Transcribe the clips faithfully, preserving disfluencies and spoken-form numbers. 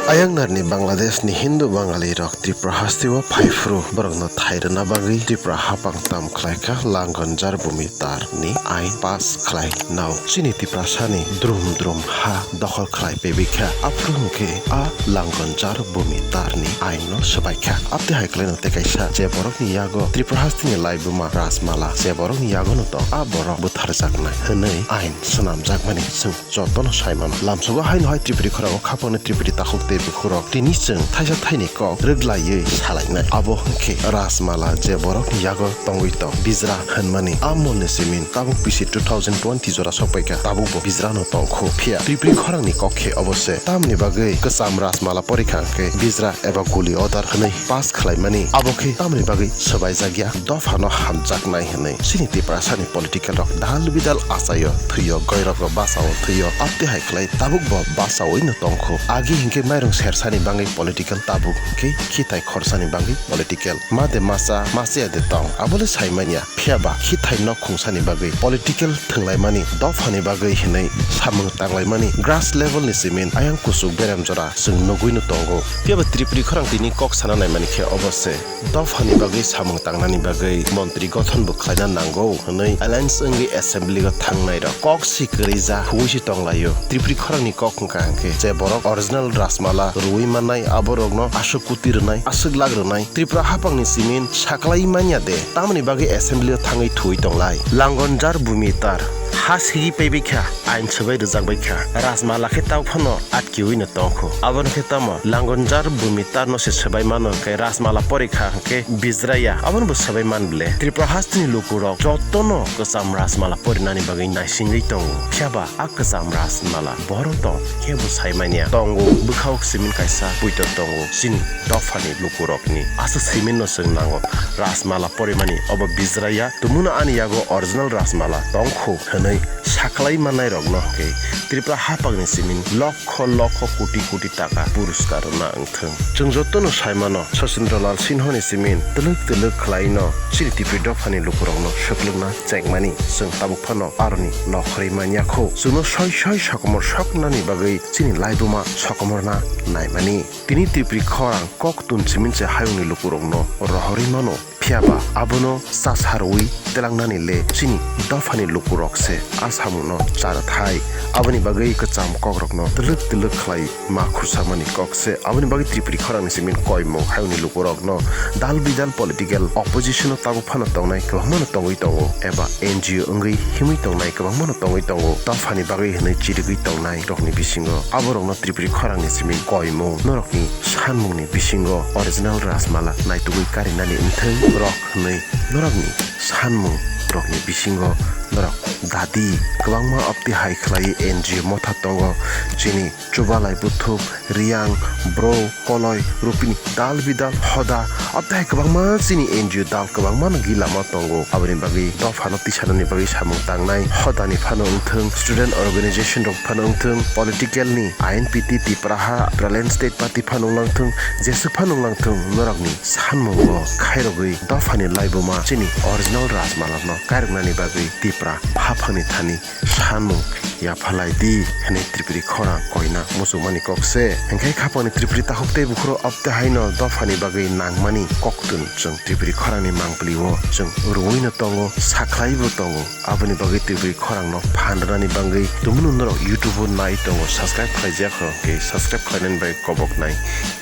Ayang narni Bangladesh ni Hindu Bangali rok Tripura hasteo phaiphru borokno thai rwna bagwi Tripura hapang tam khlaikha Langonjar Bhumi Tar ni ain pass khlai nao. Chini Tiprasa ni drum drum ha dokhol khlai pebikha. Aphuru hwnkhe a Langonjar Bhumi Tar ni ain no swbaikha. Abte hai khlaino tei kaisa je borokni yago Tripura hasteni laibuma Rajmala je borokni yago no tong a borok butharjaknai hwnwi ain swnamjakmani chwng jotono sai mano. Lamsogo haino hai Tripuri khorang o khapangni Tripuri takhuk tei bukhurok tini chwng thaisa thaini kok rwglaiwi salainai. Abo hwnkhe Rajmala je borokni yago tongwi tong Bijra hwnmani a molni simin tabuk bisi two thousand twenty jora sokpaikha tabukbo Bijrano tongkhu. Phiya Tripuri khorangni kok khe obo se tamni bagwi kwcham Rajmala porikha hwnkhe Bijra eba guli order hwnwi pass khlaimani abo khe tamni bagwi swbaijakya dophano hamjaknai hwnwi chini Tiprasani political rok dal bidal achaio thwio goirogo basao thwio abte hai khlai tabukbo basaoino tongkhu. Agi hinkhe mairung sersani bangwi political tabuk hinkhe khitai khorsani bangwi political. Ma de masa, masiya de tong, abole saimanya. Phiya ba khithai nok khungsani bagwi political thwnglaimani, dophani bagwi hinwi samung tanglaimani grass level ni simin ayang kuchuk berem jora chwng nugwino tongo. Phiya ba Tripuri khorang tini kok sana naimani khe obo se. Dophani bagwi samung tangnani bagwi montri gothon bo khlaina nango hwnwi alliance wngwi assembly o thangnai rok kok si kwrwi ja huwi si tonglaio. Tripuri khorangni kok wngkha hwnkhe je borok original Rajmala rwui mannai aborokno aswk kuti rwnai, aswk lak rwnai. Tripura hapangni simin saklai manya de, tamoni bagwi assembly o thangwi thuwi tonglai? Langonjar Bhumi Tar, ha sigi paibai kha, ain swbai rwjakbai kha. Rajmala khe tau phano atkiwi no tongkhu. Abono khe tamo Langonjar Bhumi Tar no se swbai mano hwnkhe Rajmala porikha hwnkhe Bijraya, abono bo swbai man ble. Tripura hasteni lukurok jotono kwcham Rajmala porinani bagwi naisingwi tongo. Phiya ba a kwcham Rajmala boro tong khe bo saimanya tongo. Bwkhao simin kaisa puito tongo chini dophani lukurokni. Aswk simin no chwng nango Rajmala porimani. Obo Bijraya, tumungno ani yago original Rajmala tongkhu hwnwi saklai mannairokno hwnkhe Tripura hapangni simin lokho lokho koti koti taka puruskar rwna wngthwng. Chwng jotono saimano Sachindralal Sinhoni simin twlwk twlwk khlaino chini Tripuri dophani lukurokno swklwkna chengmani chwng tabuk phano aroni nokhorwi manya kho. Chwngno soi soi sokomor soknani bagwi chini laibuma sokomorna naimani. Tini Tripuri khorang koktun simin se hayungni lukurokno rohorwi mano. Phiya ba abono chasarwi telangnani le chini dophani lukurok se a samungno cha rwthai. Aboni bagwi kwcham kokrokno twlwk twlwk khlai ma khursamani kok se. Aboni bagwi Tripuri khorangni simin koimung hayungni lukurokno dal bidal political opposition o tabuk phano tongnai kwbangmano tongwi tongo eba N G O wngwi himwi tongnai kwbangmano tongwi tongo. Dophani bagwi hwnwi chirigwi tongnai rokni bisingo aborokno Tripuri khorangni simin koimung norokni sanmungni bisingo original Rajmala naitugwi karinani wngthwng rok hwnwi norokni sanmung rokni bisingo norok dadi kwbangma abti hai khlai N G O motha tongo. Chini Chubalai Buthuk, Riang, Bro, Koloi, Rupini, dal bidal, hoda, abti hai kwbangma chini N G O dal kwbangma no gila ma tongo. Aboni bagwi dophano tisanani bagwi samung tangnai, hodani phano wngthwng, student organization rok phano wngthwng, political ni, I N P T, Tipraha, Tipraland State Party phano wngthwng, jeswk phano wngthwng, norokni sanmungo khairogwi dophani laibuma chini original Rajmala no kairoknani bagwi Tipra haphangni thani sanmung yaphalai di hwnwi Tripuri khorang koina muchungmani kok se. Hinkhe khapangni Tripuri takhuk tei bukhuro abte haino dophani bagwi nangmani koktun chwng Tripuri khorangni mangpili o chwng rwui no tongo, sakhlai bo tongo. Aboni bagwi Tripuri khorang no phan rwnani bagwi tumunu norok YouTube o nai tongo, subscribe khlaijak kho, khe subscribe khlainani bagwi kobok nai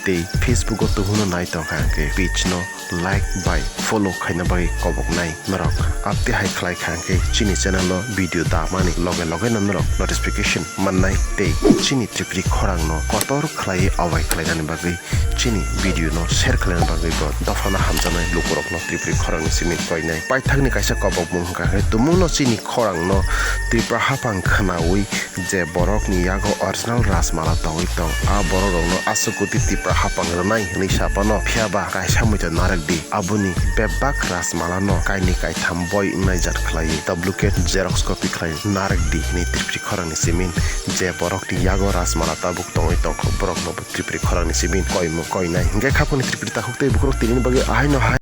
tei Facebook o tumunu nai tongkha khe page no like bai follow khaina bagwi koboknai norok. Abte hai khlai kha hwnkhe chini channel o video damani loge loge no norok notification mannai tei chini Tripuri khorang no kotor khlai awai khlainani bagwi chini video no share khlaina bagwi bo dophano hamjaknai lukurok no Tripuri khorang ni simi koinai. Paithak ni kaisa kobokmung hwnkha khe tumung no chini khorang no Tripura haphang khwnaui je borokni yago original Rajmala tongwi tong, a borokrokno aswk koti Tipra haphang rwnai hwnwi sa phano, phiya ba kaisa muitu narwk di, aboni bebak Rajmalano kainwi kaitham boi wngnai jat khlaiwi duplicate xerox copy khlai narwk di hwnwi Tripuri khorangni simin je borokni yago Rajmala tabuk tongwi tongkha, borokno bo Tripuri khorangni simin koimung koinai. Hinkhe khapangni Tripuri takhuk tei bukhurok tinini bagwi ahaino hai